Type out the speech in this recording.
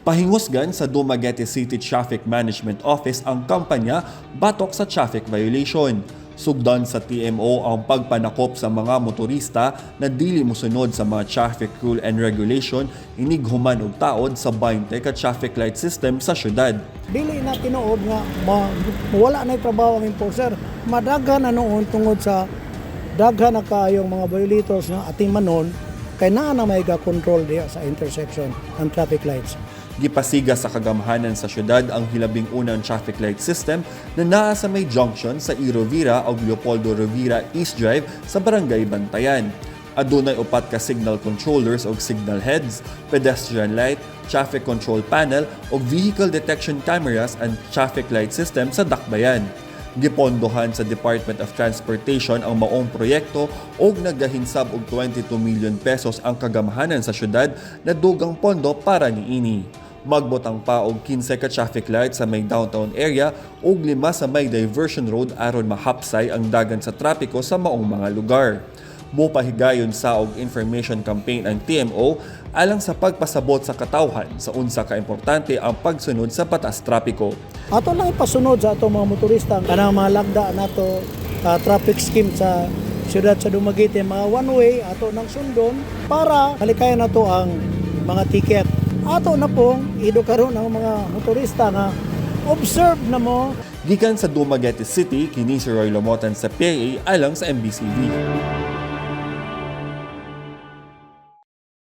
Pahingusgan sa Dumaguete City Traffic Management Office ang kampanya batok sa traffic violation. Sugdan sa TMO ang pagpanakop sa mga motorista na dili mosunod sa mga traffic rule and regulation inig human og taod sa 20 ka traffic light system sa syudad. Dili na tinuod nga wala na trabaho ang enforcer. Madaghan na noon tungod sa daghan na kaayong mga violators nga atimanon kay naa na may control diha sa intersection ang traffic lights. Gipasiga sa kagamhanan sa syudad ang hilabing unang traffic light system na naa sa may junction sa E. Rovira o Leopoldo Rovira East Drive sa Barangay Bantayan. Adunay upat ka signal controllers og signal heads, pedestrian light, traffic control panel ug vehicle detection cameras and traffic light system sa Dakbayan. Gipondohan sa Department of Transportation ang maong proyekto ug nagahinsab og 22 million pesos ang kagamhanan sa syudad na dugang pondo para niini. Magbutang pa og 15 ka traffic light sa may downtown area ug lima sa may diversion road aron mahapsay ang dagan sa trapiko sa maong mga lugar. Mopahigayon sa og information campaign ang TMO alang sa pagpasabot sa katawhan sa unsa ka importante ang pagsunod sa batas trapiko. Ato lang ipasunod sa atong mga motorista kanang mga lagda nato traffic scheme sa siyudad sa Dumaguete, mga one way ato nang sundon para malikayan nato ang mga ticket. Ato na pong edukaron ang mga motorista nga observe na mo. Gikan sa Dumaguete City, kini si Roy Lomotan sa PIA alang sa MBCV.